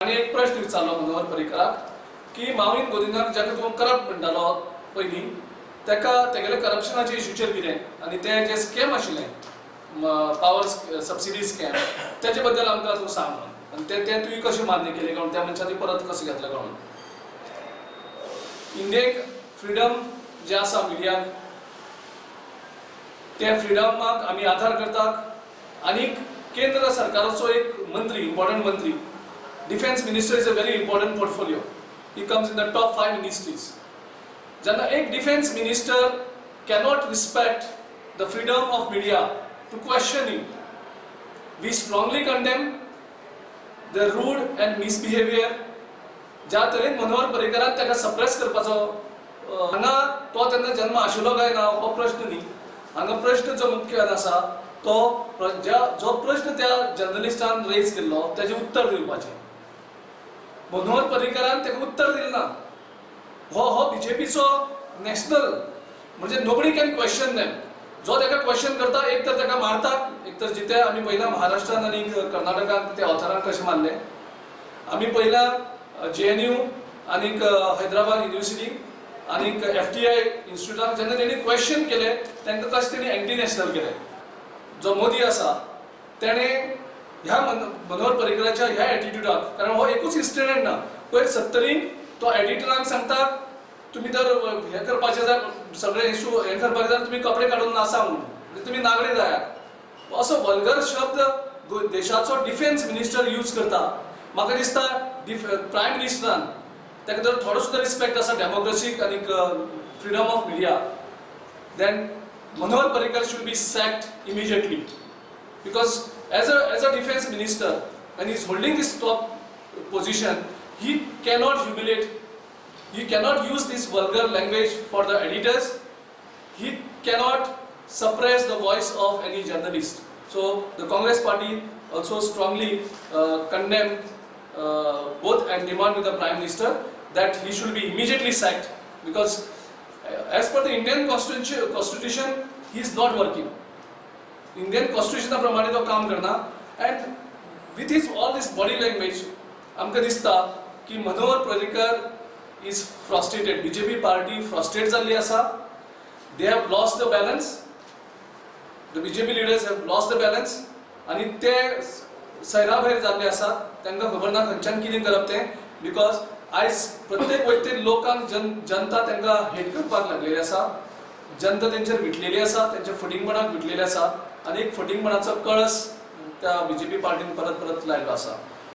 आनी एक प्रश्न विचारलो मनोहर पर्रीकराक की माविन गुदिन्हाक जाका तूं करप्ट म्हणटालो पयलीं, ताका तेगेले करप्शनाचे इशूचेर कितें आनी ते जे स्कॅम आशिल्लें, पावर सबसिडी स्कॅम, तेजे बद्दल आमकां तूं सांग म्हणून आनी ते ते तुवें कशें मान्य केलें काय त्या मनशान परत कशें घेतलें काय म्हणून. इंडियेक फ्रिडम जे आसा मिडियाक, त्या फ्रिडमाक आमी आधार करतात आनी केंद्र सरकाराचो एक मंत्री, इम्पॉर्टंट मंत्री, defence minister is a very important portfolio. He comes in the top five ministries. जेन्ना एक defence minister cannot respect the freedom of media to question him, we strongly condemn the rude and misbehaviour ज्या तरेन मनोहर पर्रीकरान ताका suppress करपाचो. हांगा तो तेन्ना जन्म आशिल्लो काय ना हो प्रश्न न्ही. हांगा प्रश्न जो मुख्य आसा तो जो प्रश्न त्या जर्नलिस्टान रेज केल्लो तेजें उत्तर दिवपाचें. मनोहर पर्रीकरान ताका उत्तर दिलें ना. हो हो बीजेपीचो नॅशनल म्हणजे nobody can question them. जो ताका क्वेश्चन करता, एक तर ताका मारतात, एक तर जिते आमी पळयला महाराष्ट्रान आनी कर्नाटकान ते ऑथरांक कशें मारले. आमी पळयला जेएनयू आनीक हैदराबाद युनिवर्सिटी आनीक एफटीआय इन्स्टिट्यूटाक जेन्ना तेणी क्वेश्चन केले, तांकां कशें तेणी एंटी नॅशनल केले. जो मोदी आसा तेणें ह्या मनोहर पर्रीकराच्या ह्या एटिट्यूडाक, कारण हो एकूच इन्सिडंट ना. पयर सत्तरीन तो एडिटरांक सांगता, तुमी जर हें करपाचें जाय, सगळे इशू हें करपाक जाय, तुमी कपडे काडून नासा म्हणून, म्हणजे तुमी नागडे जायात, असो वल्गर शब्द देशाचो डिफेन्स मिनिस्टर यूज करता. म्हाका दिसता प्रायम मिनिस्टरान ताका जर थोडो सुद्दां रिस्पेक्ट आसा डेमोक्रेसीक आनी freedom of media, then Manohar Parrikar should be sacked immediately, because as a defense minister and he's holding this top position, he cannot humiliate, he cannot use this vulgar language for the editors, he cannot suppress the voice of any journalist. So the Congress Party also strongly condemned both and demand with the Prime Minister that he should be immediately sacked, because as per the Indian Constitution he is not working. Indian कॉन्स्टिट्युशना प्रमाणे तो काम करना and with his all this body language आमकां दिसता की Manohar Parrikar is frustrated. BJP party frustrate जाल्ली आसा. They have lost the balance. The BJP leaders have lost the balance आनी ते सैराभैर जाल्ले आसात. तांकां खबर ना खंयच्यान कितें करप तें, because आयज प्रत्येक वयते लोकांक जनता तांकां हेट करपाक लागलेली आसा. जनता तेंचेर विटलेली आसा, तेंच्या फटींगपणाक विटलेली आसा आनी एक फटींगपणाचो कळस त्या बीजेपी पार्टीन परत परत लायल्लो आसा.